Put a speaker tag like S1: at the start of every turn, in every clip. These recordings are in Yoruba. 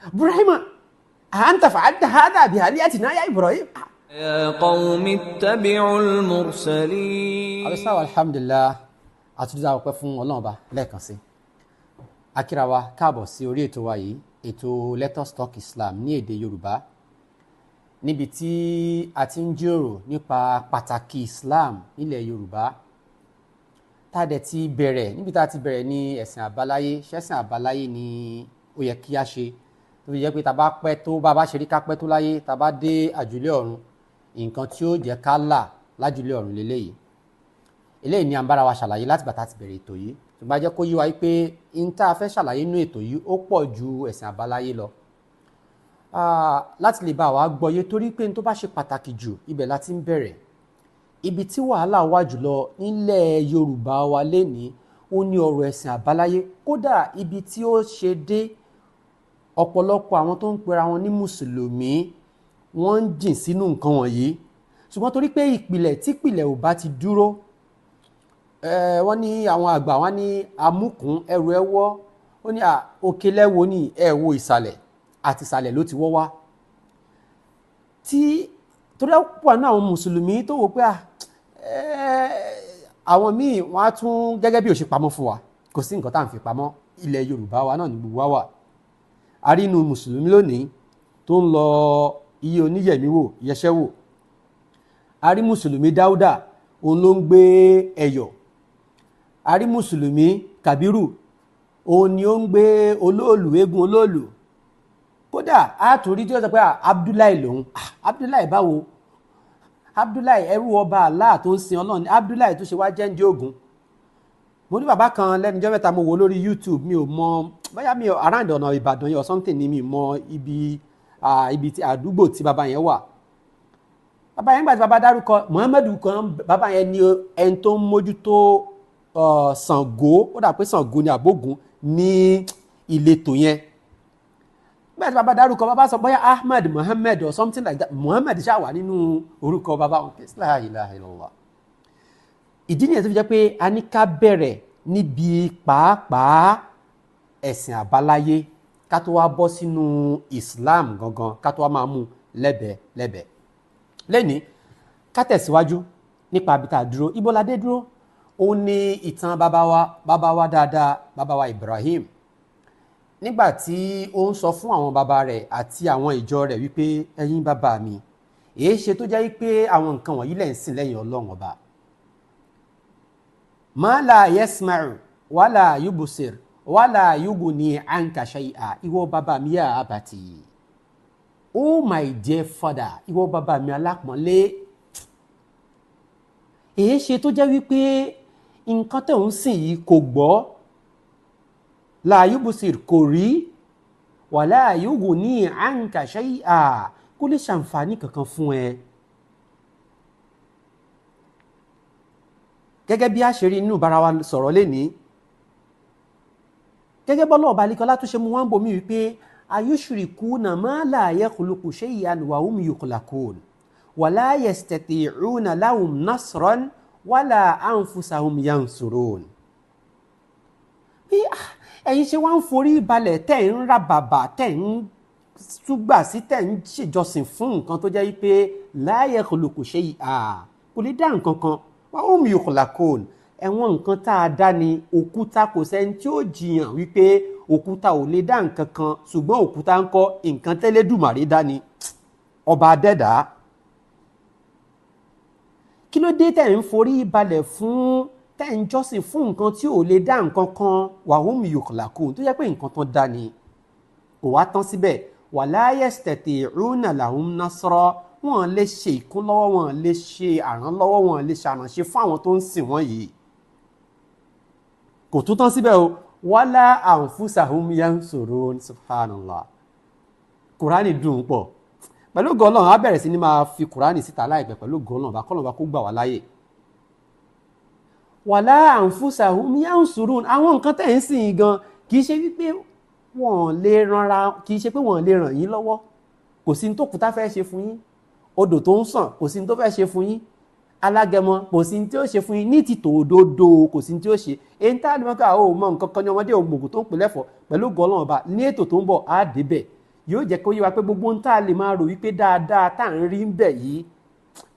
S1: Ibrahim, anta fa'alta hadha bi alihatina ya Ibrahim.
S2: يا قوم اتبعوا المرسلين.
S1: Abisawa, alhamdulillah, àtúndà ọpẹ́ fún Ọlọ́run Ọba lẹ́ẹ̀kan sí. Akíra wa káàbọ̀ sí orí ètò wa yìí, ètò Let Us Talk Islam ní èdè Yorùbá, níbi tí a ti ń jíròrò nípa pàtàkì Islam nílẹ̀ Yorùbá. Tá a dẹ̀ ti bẹ̀rẹ̀ níbi tá a ti bẹ̀rẹ̀ ní ẹ̀sìn àbáláyé. Ṣẹ́sìn àbáláyé ni ó yẹ kí a ṣe, tó fi jẹ́ pé tá a bá pẹ́ tó bá bá ṣe rí, ká pẹ́ tó láyé, tá a bá dé àjùlé ọ̀run, nǹkan tí ó jẹ́ ká là lájùlé ọ̀run lélẹ́yìí. Eléyìí ni à ń bára wa ṣàlàyé láti bàtà ti bẹ̀rẹ̀ ètò yìí, ṣùgbọ́n a jẹ́ kó yé wa pé n tá a fẹ́ ṣàlàyé nínú ètò yìí, ó pọ̀ ju ẹ̀sìn àbáláyé lọ, láti lè bá wa gbọ́yé, torí pé n tó bá ṣe pàtàkì jù, ibẹ̀ la ti ń bẹ̀rẹ̀. Ibi tí wàhálà wà jùlọ nílẹ̀ Yorùbá wa lénìí, ó ní ọ̀rọ̀ ẹ̀sìn àbáláyé. Kódà ibi tí ó ṣe dé, ọ̀pọ̀lọpọ̀ àwọn tó ń pera wọn ní mùsùlùmí, wọ́n ń jìn sínú nǹkan wọ̀nyí. Ṣùgbọ́n torí pé ìpìlẹ̀, tí ìpìlẹ̀ ò bá ti dúró, wọ́n ní àwọn àgbà, wọ́n ní amúkùn ẹrù ẹ wọ́, ó ní òkè lẹ́wo ní ẹ wo ìsàlẹ̀, àti ìsàlẹ̀ ló ti wọ́ wá. Tí torí púpọ̀ náà àwọn mùsùlùmí tó wò pé àwọn míì, wọ́n á tún gẹ́gẹ́ bí ó ṣe pamọ́ fún wa, kò sí nǹkan tá à ń fi pamọ́. Ilẹ̀ Yorùbá wa náà ní gbogbo wa wà. A rí inú mùsùlùmí lónìí tó ń lọ iye oníyẹ̀mí wò, yẹsẹ́ wò. A rí mùsùlùmí Dáúdà, òun ló ń gbé ẹ̀yọ̀. A rí mùsùlùmí Kàbírù, òun ni ó ń gbé olóòlù, eégún olóòlù. Kódà a tún rí tí ó sọ pé Abdullahi lòun. Abdullahi báwo? Abdullahi, ẹrú ọba Allah tó ń sin Ọlọ́run, Abdullahi tó ṣe wá jẹ́ ń di Ògún. Mo ní bàbá kan lẹ́nujọ́ mẹ́ta, mo wò lórí YouTube, mi ò mọ bóyá mi around ọ̀nà Ìbàdàn yẹn or something ni, mi mọ ibi tí àdúgbò tí bàbá yẹn wà. Bàbá yẹn, gbà tí bàbá dárúkọ Muhammadu kan, bàbá yẹn ní ẹni tó ń mójútó Ṣàngó, ó dà pé Ṣàngó ni àbógun ní ìletò yẹn. Gbà tí bàbá dárúkọ, bàbá sọ bóyá Ahmed Muhammad or something like that. Muhammad ṣáà wà nínú orúkọ bàbá wọn. La ilaha illallah. Ìdí nìyẹn tó fi jẹ́ pé a ní ká bẹ̀rẹ̀ níbi pàápàá ẹ̀sìn àbáláyé, ká tó wá bọ́ sínú Islam gangan, ká tó wá máa mú lẹ́bẹ̀ẹ́ lẹ́bẹ̀ẹ́. Lẹ́ni ká tẹ̀síwájú nípa ibi tá a dúró. Ibo la dé dúró? Ó ní ìtàn bàbá wa, bàbá wa dáadáa, bàbá wa Ibrahim, nígbà tí ó ń sọ fún àwọn bàbá rẹ̀ àti àwọn ìjọ rẹ̀ wípé, "Ẹ̀yin bàbá mi, èé ṣe tó jẹ́ wípé àwọn nǹkan wọ̀nyí lẹ̀ ń sìn lẹ́yìn Ọlọ́run Ọba? Ma la yasma'u wala yubsir wala yughni anka shay'a. Ìwọ bàbá mi, ya abati, oh my dear father, ìwọ bàbá mi alápọ̀nlé, èé ṣe tó jẹ́ wípé nǹkan tó ń sìn yìí kò gbọ́, la yubsir, kò rí, wala yughni anka shay'a, kó lè ṣàǹfààní kankan fún ẹ?" Gẹ́gẹ́ bí a ṣe rí inú bara wa sọ̀rọ̀ lénìí, gẹ́gẹ́ bọ́lá ọba alikọ́lá tó ṣe mú wọn bomi wípé ayushrikuna ma la yakhluqu shay'an wa hum yukhlaqun wala yastati'una lahum nasran wala anfusahum yansurun. Bí ẹ̀yin ṣe wá ń forí balẹ̀, tẹ̀ ń ra bàbà, tẹ̀ ń túgbà sí, tẹ̀ ń ṣèjọsìn fún nǹkan tó jẹ́ wípé la yakhluqu shay'an, kò lè dá nǹkan kan, wa hum yukhlaqun, ẹ̀wọ̀n nǹkan tá a dá ni òkúta. Kò sẹ́ni tí ó jiyàn wípé òkúta ò lè dá nǹkan kan, ṣùgbọ́n òkúta ń kọ́, nǹkan tẹ́lẹ́dùmarè dá ni, ọba adẹ́dàá. Kí ló dé tẹ̀ ń forí balẹ̀ fún, tẹ̀ ń jọ́sìn fún nǹkan tí ò lè dá nǹkan kan, wa hum yukhlaqun, tó jẹ́ pé nǹkan tán dá ni? Kò wá tán síbẹ̀, wala yastati'una lahum nasra, wọ́n lè ṣe ìkúnlọ́wọ́, wọ́n lè ṣe àránlọ́wọ́, wọ́n lè ṣàránṣe fún àwọn tó ń sìn wọ́n yìí. Kò tún tán síbẹ̀ o, wala anfusahum yansurun. Subhanallah, Kùránì dùn pọ̀. Pẹ̀lú gọ́ọ̀lọ́n, á bẹ̀rẹ̀ sí ní máa fi Kùránì síta láìpẹ́, pẹ̀lú gọ́ọ̀lọ́n bá kọ́lọ́n bá kó gbà wá láyè. Wala anfusahum yansurun, àwọn nǹkan tẹ̀ ń sìn gan, kì í ṣe wípé wọ́n lè ranra, kì í ṣe pé wọ́n lè ràn yín lọ́wọ́. Kò sí ní tó kúta fẹ́ ṣe fún yín. Odò tó ń sàn, kò sí ní tó fẹ́ ṣe fún yín. Alágẹmọ, kò sí ní tí ó ṣe fún yín ní ti tòdodo, kò sí ní tí ó ṣe. Èyí tá a lè mọ̀ ká o mọ nǹkan kan ní ọmọdé òmùgùn tó ń pè lẹ́fọ̀ọ́. Pẹ̀lú gọ́ọ̀lọ́n ọba, ní ètò tó ń bọ̀, á débẹ̀. Yóò jẹ́ kó yé wa pé gbogbo ohun tá a lè máa rò wípé dáadáa tá à ń rí ń bẹ̀ yìí,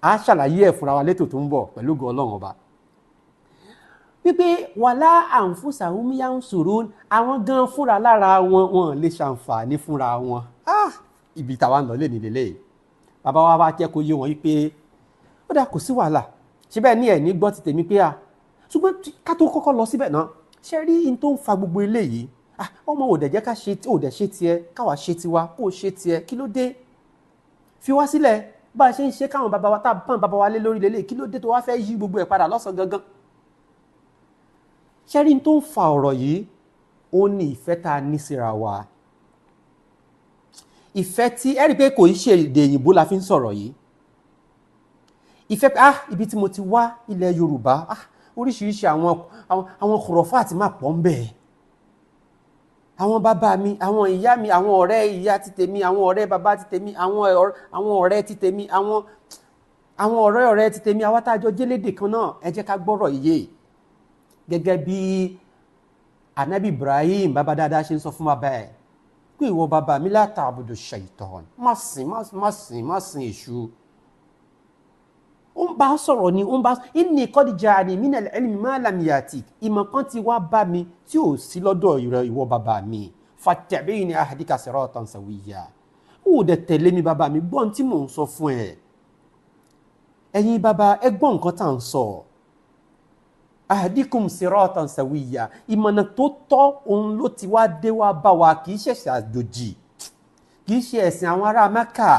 S1: á ṣàlàyé ẹ̀ fúnra wa létò tó ń bọ̀ pẹ̀lú ògo Ọlọ́run Ọba. Wípé wàlá anfusahum yansurun, àwọn gan fúnra lára wọn, wọn lè ṣàǹfààní fúnra wọn. Ibi táwa ń lọ lé nílé lẹ́yìn. Bàbá wa bá jẹ́ kó yé wọn wípé ó dáa, kò sí wàhálà, síbẹ̀ ní ẹ̀ ní gbọ́ ti tèmi pé a, ṣùgbọ́n ká tó kọ́kọ́ lọ síbẹ̀ náà, ṣe rí in tó ń fa gbogbo eléyìí? Ọmọ ò dẹ̀ jẹ́ ká ṣe, ò dẹ̀ ṣe tiẹ̀, káwa ṣe tiwa, kó o ṣe tiẹ̀, kí ló dé? Fi wá sílẹ̀ bá a ṣe ń ṣe káwọn bàbá wa tá a bá bàbá wa lé lórí lélẹ̀, kí ló dé tó wá fẹ́ yí gbogbo ẹ̀ padà lọ́sàn-án gangan? Ṣe rí in tó ń fa ọ̀rọ̀ yìí? Ó ní ìfẹ́ tá a ní síra wa. Ìfẹ́ tí ẹ rí i pé kò ń ṣe èdè òyìnbó la fi ń sọ̀rọ̀ yìí. Ìfẹ́ pé ibi tí mo ti wá, ilẹ̀ Yorùbá, oríṣiríṣi àwọn kùrọ̀fà àti máa pọ̀ ń bẹ̀. Àwọn bàbá mi, àwọn ìyá mi, àwọn ọ̀rẹ́ ìyá ti tèmi, àwọn ọ̀rẹ́ bàbá ti tèmi, àwọn ọ̀rẹ́ ti tèmi, àwọn ọ̀rẹ́ ọ̀rẹ́ ti tèmi, àwa tá a jọ jélédè kan náà, ẹ jẹ́ ká gbọ́rọ̀ iye. Gẹ́gẹ́ bí Anabi Ibrahim bàbá dáadáa ṣe ń sọ fún bàbá ẹ̀ pé ìwọ bàbá mi, la ta'budu shaitan, má sìn, má sìn, má sìn èṣù. Ó ń bá sọ̀rọ̀ ni, ó ń bá inni qad ja'ani minal ilmi ma lam yatik, ìmọ̀ kan ti wá bá mi tí ò sí lọ́dọ̀ ìrẹ ìwọ bàbá mi, fattabi'ni ahdika siratan sawiyya. Ó dẹ̀ tẹ̀lé mi bàbá mi, gbọ́n tí mò ń sọ fún ẹ. Ẹ̀yin bàbá, ẹ gbọ́ nǹkan tá à ń sọ. Ahdikum siratan sawiyya, ìmọ̀nà tó tọ́ òun ló ti wá dé wá bá wa, kì í ṣẹ̀ṣẹ̀ àjòjì, kì í ṣe ẹ̀sìn àwọn ará Mẹ́kà,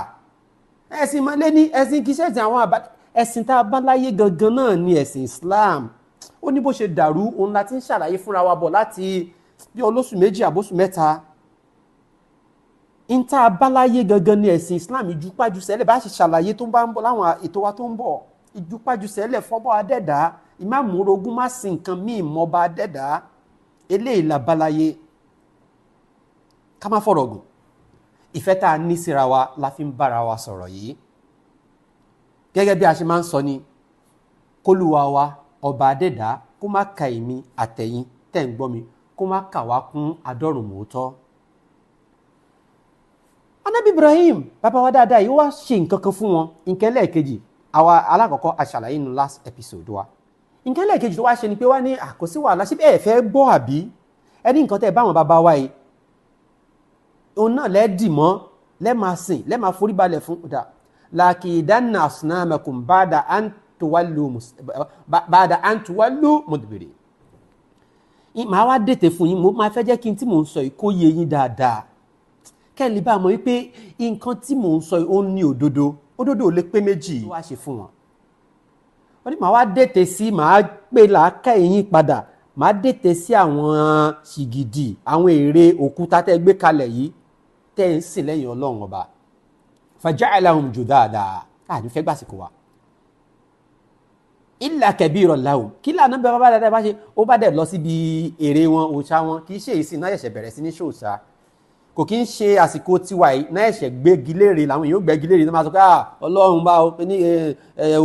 S1: ẹ̀sìn mọ́lẹ́ ní ẹ̀sìn, kì í ṣẹ̀sìn àwọn àbá, ẹ̀sìn tá a bá láyé gangan náà ni ẹ̀sìn Islam. Ó ní bó ṣe dàrú, òun la ti ń ṣàlàyé fúnra wa bọ̀ láti bí olóṣù méjì àbóṣù mẹ́ta. Ń tá a bá láyé gangan ni ẹ̀sìn Islam, ìjúpájú sẹ́lẹ̀ bá ṣe ṣàlàyé tó bá ń bọ̀ láwọn ètò wa tó ń bọ̀, ìjúpájú sẹ́lẹ̀ fọ́bọ́ adẹ́dá, ìmáàmúrogún má sin nǹkan míì mọ́ba adẹ́dá, eléyìí la bá láyé. Ká má fọ̀rọ̀ gùn, ìfẹ́ tá a ní síra wa la fi ń bára wa sọ̀rọ̀ yìí. Gẹ́gẹ́ bí a ṣe máa ń sọ ni, kólúwa wa ọba adẹ́dá kó má ka èmi àtẹ̀yìn tẹ̀ ń gbọ́ mi, kó má kà wá kún adọ́rùn mòótọ́. Anabi Ibrahim bàbá wa dáadáa yìí wá ṣe nǹkan kan fún wọn. Nǹkan lẹ́ẹ̀kejì, àwa alákọ̀ọ́kọ́ aṣàlàyé nínú last episode wa. Nǹkan lẹ́ẹ̀kejì tó wá ṣe ni pé wá ní àkósí wàhálà, ṣé ẹ fẹ́ gbọ́ àbí? Ẹ ní nǹkan tẹ́ ẹ bá àwọn bàbá wa yìí, òun náà lẹ́ dì mọ́, lẹ́ máa sìn, lẹ́ máa forí balẹ̀ fún. Ọ̀dà lakidanna asnamakum ba'da an tuwallu mudbirin. Màá wá dètè fún yín, mo máa fẹ́ jẹ́ kí n tí mò ń sọ yìí kó yé yín dáadáa, kẹ́ ẹ lè bá a mọ̀ wípé nǹkan tí mò ń sọ yìí ó ní òdodo, òdodo ò lè pé méjì. Wá ṣe fún wọn, ó ní màá wá dètè sí, màá pè làákà yín padà, màá dètè sí àwọn ṣìgìdì, àwọn ère òkúta tẹ́ gbé kalẹ̀ yìí tẹ́ ń sìn lẹ́yìn Ọlọ́run Ọba. Faja'alahum judada, àní fẹ́ gbàsìkò wa. Illa kabiran lahum, kí lànà bí bàbá dáadáa bá ṣe, ó bá dẹ̀ lọ síbi ère wọn, òòṣà wọn, kì í ṣe ìsìn náà ṣẹ̀ṣẹ̀ bẹ̀rẹ̀ sí ní ṣòòṣà, kò kí ń ṣe àsìkò tiwa yìí náà ẹ̀ṣẹ̀ gbégi léèrè, làwọn èèyàn gbégi léèrè náà máa sọ pé Ọlọ́run bá o ní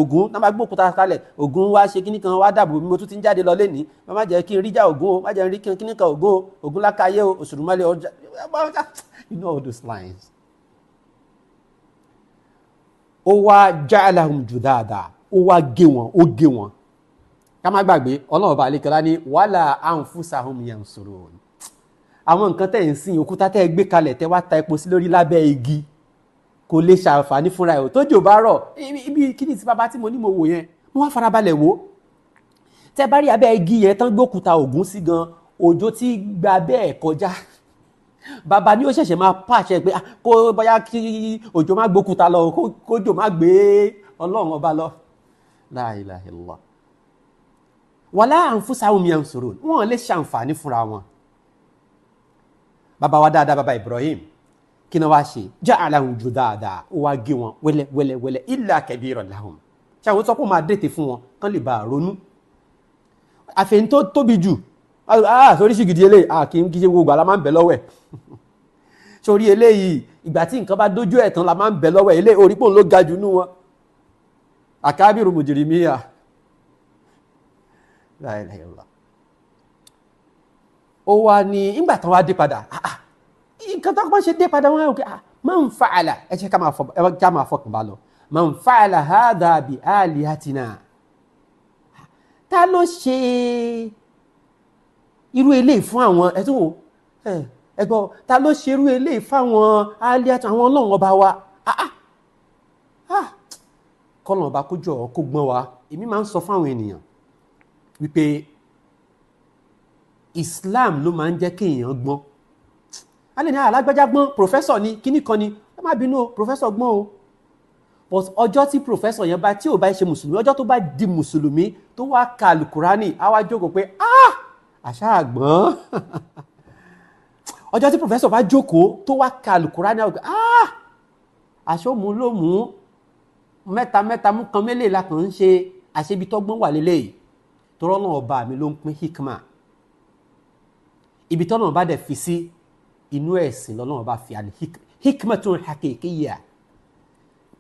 S1: Ògún náà máa gbókúta kalẹ̀, Ògún wá ṣe kíní kan wá dàbò mi, mo tún ti ń jáde lọ lénìí, má jẹ́ kí n ríjà Ògún o, má jẹ́ n rí kíní kan Ògún o, Ògún lákàyé o, Òṣùrùmọ́lẹ̀ ọjà, you know all those lines. Ó wá ja'alahum judada, ó wá gé wọn, ó gé wọn. Ká má gbàgbé Ọlọ́run bá àlekọ́lá ní wala anfusahum yansurun. Àwọn nǹkan tẹ́ ń sìn, òkúta tẹ́ gbé kalẹ̀ tẹ́ wá ta epo sí lórí lábẹ́ igi, kò lè ṣàǹfààní fúnra ẹ̀. Tójò bá rọ̀, ibi kíni tí bàbá tí mo ní mo wò yẹn, mo wá farabalẹ̀ wò. Tẹ́ bá rí abẹ́ igi yẹn tán gbókúta Ògún sí gan, òjò tí gba bẹ́ẹ̀ kọjá. Bàbá ni ó ṣẹ̀ṣẹ̀ máa pàṣẹ pé kó bóyá kí òjò má gbókúta lọ, kójò má gbé Ọlọ́run Ọba lọ. La ilaha illallah. Wala anfusahum yansurun, wọ́n lè ṣàǹfààní fúnra wọn. Bàbá wa dáadáa, bàbá Ibrahim, kí ni wàá ṣe? Ja'alahum judada, ó wá gé wọn wẹ́lẹ́ wẹ́lẹ́ wẹ́lẹ́, illa kabiran lahum. Ṣé àwọn tó kó máa dètè fún wọn kán lè bá a ronú? Àfẹ̀yìn tó tóbi jù, sórí ṣìgìdì eléyìí, kì í ṣe gbogbo àlá máa ń bẹ̀ lọ́wọ́ ẹ̀. Sórí eléyìí, ìgbà tí nǹkan bá dójú ẹ̀ tán la máa ń bẹ̀ lọ́wọ́ ẹ̀, eléyìí orí pòun ló ga jù nú wọn. Akabiru mujrimiya. La ilaha illallah. Ó wá ní ìgbà tán wá dé padà, Nǹkan tó kọ́ ṣe dé padà wọn kò man fa'ala, ẹ jẹ́ ká máa fọkàn bá lọ. Man fa'ala hadha bi alihatina, ta ló ṣe irú eléyìí fún àwọn ẹtún wò ẹ gbọ́, ta ló ṣe irú eléyìí fáwọn alihatina, àwọn ọlọ́run ọba wa? Kọ́lọ́n ọba kó jọ kó gbọ́n wa. Èmi máa ń sọ fáwọn ènìyàn wípé Islam ló máa ń jẹ́ kéèyàn gbọ́n. A lè ní alágbájá gbọ́n, professor ni, kíní kan ni, ẹ má bínú o, professor gbọ́n o, but ọjọ́ tí professor yẹn bá tí ò bá ṣe mùsùlùmí, ọjọ́ tó bá di mùsùlùmí tó wá ka alukurani, á wá jókòó pé ah, àṣà àgbọ̀n. Ọjọ́ tí professor bá jókòó tó wá ka alukurani, á wá pé ah, àṣọ mú ló mú mẹ́ta mẹ́ta mú kan mélèé la kàn ń ṣe, àṣebi tọ́gbọ́n wà lélẹ́yìí. Torọ́ náà ọba mi ló ń pín hikma, ibi tọ́nà bá dẹ̀ fi sí inú ẹ̀sìn lọ́nà bá fi àlè hikmatun hakikiya,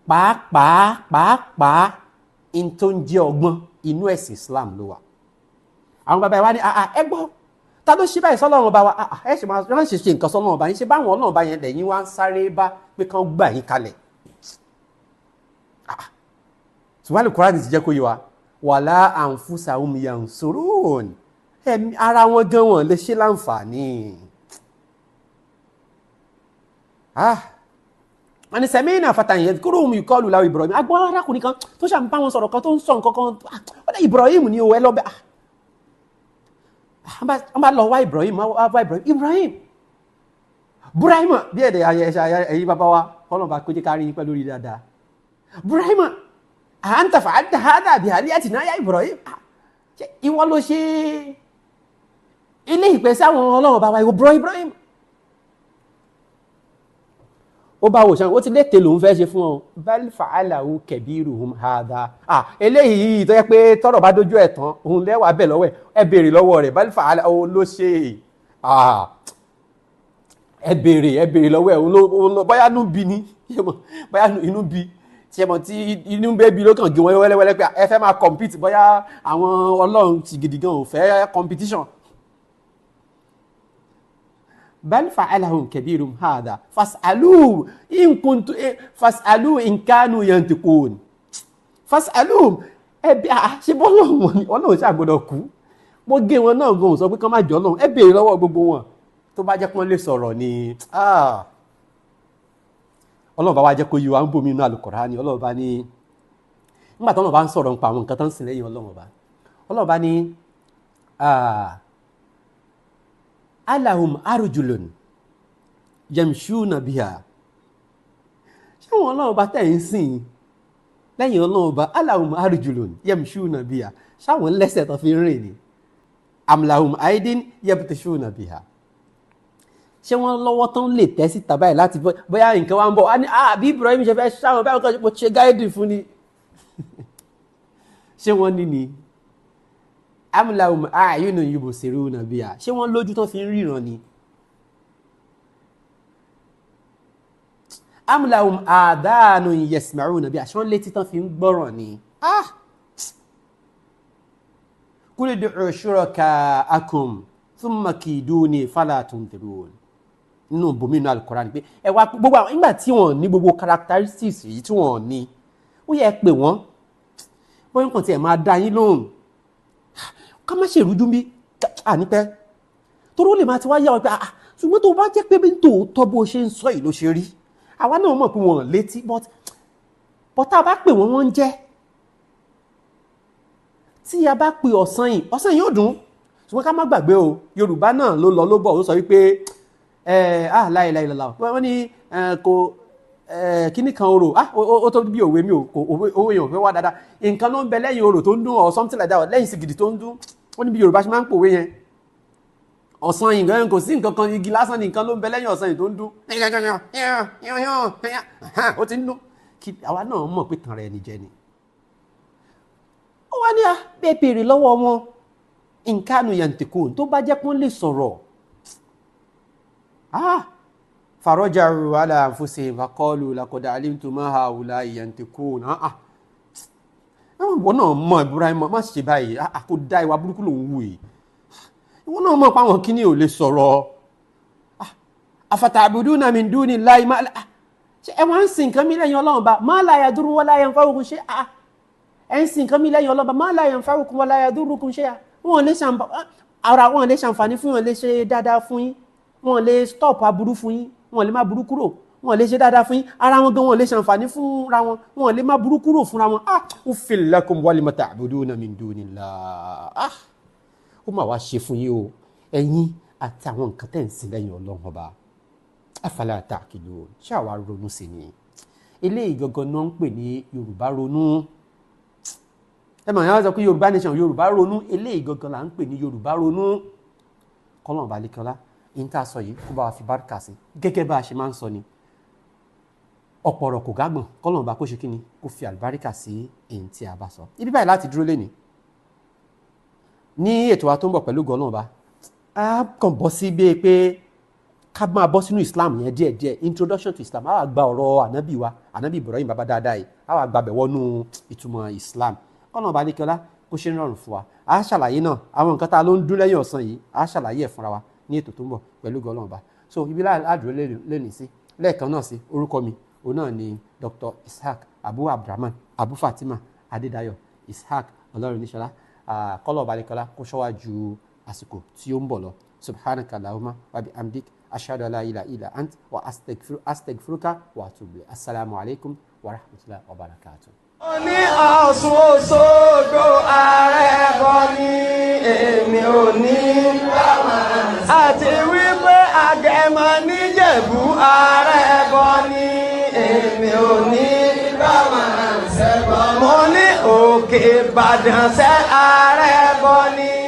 S1: pàápàá pàápàá in tó ń jẹ́ ọgbọ́n inú ẹ̀sìn Islam ló wà. Àwọn bàbá wa ní ẹ gbọ́, ta ló ṣe báyìí sọ́lọ́run bá wa? Ẹ ṣe máa ránṣẹ́ ṣe nǹkan sọ́lọ́run bá yín ṣe báwọn ọlọ́run bá yẹn lẹ́yìn wá ń sáré bá pé kán gbà yín kalẹ̀. Ṣùgbọ́n Al-Qur'an ti jẹ́ kó yé wa, wala anfusahum yansurun, ara wọn gan wọn lè ṣe láǹfààní. Wọ́n ní sami'na fatan yadhkuruhum yuqalu lahu Ibrahim. Agbọ́n arákùnrin kan tó ṣà ń bá wọn sọ̀rọ̀ kan tó ń sọ nǹkan kan, ó ní Ibrahim ní o, ẹ lọ́bẹ̀. Wọ́n bá lọ wá Ibrahim, wá Ibrahim, Ibrahim Ibrahim bí ẹ̀dẹ̀ ẹ̀yìn bàbá wa kọ́nà bá kó jẹ́ ká rí yín pẹ̀lú rí dáadáa. Ibrahim, anta fa'alta hadha bi alihatina ya Ibrahim, ìwọ ló ṣe ilé ìpè sáwọn ọlọ́run bàbá ìwọ Ibrahim. Ó bá wò sàn, ó ti léte lòun fẹ́ ṣe fún ọ. Bal fa'alahu kabiruhum hadha. Eléyìí tó yẹ pé tọ́rọ̀ bá dójú ẹ̀ tán, òun lẹ́wàá bẹ̀ lọ́wọ́ ẹ̀, ẹ béèrè lọ́wọ́ rẹ̀. Bal fa'alahu ló ṣe, ẹ béèrè lọ́wọ́ ẹ̀, òun ló bóyá inú bí ni, bóyá inú bí tí ẹ mọ̀ tí inú bẹ́ẹ̀ bí ló kàn gé wọn wẹ́lẹ́wẹ́lẹ́ pé ẹ fẹ́ máa compete, bóyá àwọn ọlọ́run ti gidi gan ò fẹ́ competition. Bal fa'alahum kabirum hadha fas'aluhum in kuntu fas'aluhum in kanu yantiqun fas'aluhum. Ẹbí ṣe bọ́lọ̀ wọn ni ọlọ́run ṣáà gbọ́dọ̀ kú, mo gé wọn náà gan sọ pé kán má jọ ọlọ́run, ẹ béèrè lọ́wọ́ gbogbo wọn tó bá jẹ́ kí wọ́n lè sọ̀rọ̀ ni. Ọlọ́run bá wá jẹ́ kó yí wa ń bomi inú Al-Qur'ani. Ọlọ́run bá ní nígbà tó ọlọ́run bá ń sọ̀rọ̀ nípa àwọn nǹkan tó ń sìn lẹ́yìn ọlọ́run bá, ọlọ́run bá ní alahum arjulun yamshuna biha. Ṣé wọn ọlọ́run bá tẹ̀ ń sìn lẹ́yìn ọlọ́run bá, alahum arjulun yamshuna biha, ṣáwọn lẹ́sẹ̀ tó fi ń rìn ni? Am lahum aidin yabtishuna biha. Ṣé wọ́n lọ́wọ́ tán lè tẹ́ síta báyìí láti bóyá nǹkan wá ń bọ̀ á ní bí Ibrahim ṣe fẹ́ ṣáwọn báyìí kan mo ṣe gáìdì fún ni. Ṣé wọ́n ní ni? Am lahum a'yunun yubsiruna biha. Ṣé wọ́n lójú tán fi ń ríran ni? Am lahum adhanun yasma'una biha. Ṣé wọ́n létí tán fi ń gbọ́ràn ni? Qul ud'u shuraka'akum thumma kiduni fala tunzirun. Nínú bòmínú Al-Qur'an ni pé ẹ wá gbogbo àwọn nígbà tí wọ́n ní gbogbo characteristics yìí tí wọ́n ní, ó yẹ pé wọ́n bóyá nǹkan tí ẹ máa dá yín lóhùn, ká má ṣe ìrújú bí ànípẹ́ torí ó lè máa ti wá yá ọ pé ṣùgbọ́n tó bá jẹ́ pé bí tòótọ́ bó ṣe ń sọ yìí ló ṣe rí, àwa náà mọ̀ pé wọ́n létí, but tá a bá pè wọ́n wọ́n ń jẹ́. Tí a bá pè ọ̀sán yìí, ọ̀sán yìí ó dùn. Ṣùgbọ́n ká má gbàgbé o, Yorùbá náà ló lọ ló bọ̀, ó sọ wípé láìláìlá wọ́n ní kò kíní kan orò, ó tó bí òwe mi ò òwe yẹn ò fẹ́ wá dáadáa, nǹkan ló ń bẹ lẹ́yìn orò tó ń dún or something like that, lẹ́yìn sìgìdì tó ń dún. Ó ní bí Yorùbá ṣe máa ń pòwe yẹn, ọ̀sán yìí gan kò sí nǹkan kan, igi lásán ni nǹkan ló ń bẹ lẹ́yìn ọ̀sán yìí tó ń dún, ó ti ń dún. Kí àwa náà mọ̀ pé tàn rẹ̀ nìjẹ́ ni. Ó wá ní bẹ́ẹ̀ béèrè lọ́wọ́ wọn nkanu yantikun, tó bá jẹ́ pọ́n lè sọ̀rọ̀. Faraja'u ala anfusihim faqalu laqad alimtu ma ha'ula'i yantikun. Ìwọ náà mọ̀ Ibrahim má ṣe báyìí, kò dá ìwà burúkú lòún wù yìí. Ìwọ náà mọ̀ pé àwọn kíní ò lè sọ̀rọ̀. Afata'buduna min dunillahi ma ṣe ẹ wọ́n ń sin nǹkan mi lẹ́yìn Ọlọ́run ba, ma la yadurru wa la yanfa'ukum shay'a. Ẹ ń sin nǹkan mi lẹ́yìn Ọlọ́run ba, ma la yanfa'ukum wa la yadurrukum shay'a. Wọn lè ara wọn lè ṣàǹfààní fún wọn, lè ṣe dáadáa fún yín, wọn lè stop aburú fún yín, wọn lè má burú kúrò, wọn lè ṣe dáadáa fún yín, ara wọn gan wọn lè ṣàǹfààní fúnra wọn, wọn lè má burú kúrò fúnra wọn. Ah, uffil lakum wa lima ta'buduna min dunillah. Ah, ó mà wá ṣe fún yín o, ẹ̀yin àti àwọn nǹkan tẹ̀ ń sìn lẹ́yìn Ọlọ́run ọba. Afala ta'qilun, ṣé àwa ronú sí ni? Eléyìí gangan náà ń pè ní Yorùbá ronú. Ẹ mọ̀ yẹn wọ́n sọ pé Yorùbá nation, Yorùbá ronú. Eléyìí gangan là ń pè ní Yorùbá ronú. Kọ́lọ́n balẹ̀kọ́lá yìí tá a sọ yìí kó bá wa fi bárkà sí, gẹ́gẹ́ bá a ṣe máa ń sọ ni, ọ̀pọ̀ ọ̀rọ̀ kò gágbọ̀n. Kọ́lọ́n bá kó ṣe kíni, kó fi àlùbáríkà sí èyí tí a bá sọ. Ibi báyìí láti dúró lénìí ní ètò wa tó ń bọ̀ pẹ̀lú gọ́lọ́n bá a kàn bọ́ sí bíi pé ká máa bọ́ sínú Islam yẹn díẹ̀díẹ̀, introduction to Islam. A wá gba ọ̀rọ̀ ànábì wa, ànábì Ibrahim bàbá dáadáa yìí, a wá gbàbẹ̀ wọnú ìtumọ̀ Islam. Kọ́nà ọba adékọ́lá kó ṣe ń rọrùn fún wa. A ṣàlàyé náà àwọn nǹkan tá a ló ń dún lẹ́yìn ọ̀sán yìí, a ṣàlàyé ẹ̀ fúnra wa ní ètò tó ń bọ̀ pẹ̀lú gọ́lọ́n ọba. So ibi ládùúró lẹ́nìí sí lẹ́ẹ̀kan náà sí, orúkọ mi òun náà ni Dr. Ishaq Abu Abdulrahman Abu Fatima Adédayọ̀ Ishaq Ọlọ́runníṣọlá. Kọ́lọ̀ ọba adékọ́lá kó ṣọ́wá ju àsìkò tí ó ń bọ̀ lọ. Subhanaka allahumma wa bi amdik, ashhadu an la ilaha illa ant, wa astaghfiruka wa atubu ilayk. Assalamu alaikum wa rahmatullahi wa barakatuh.
S3: Ó ní Ọ̀ṣun Òṣogbo ààrẹ bọ ní èmi ò ní, àti wípé Agẹmọ níjẹ̀bú ààrẹ bọ ní èmi ò ní. Mo ní Òkè Ìbàdàn sẹ́ ààrẹ bọ ní.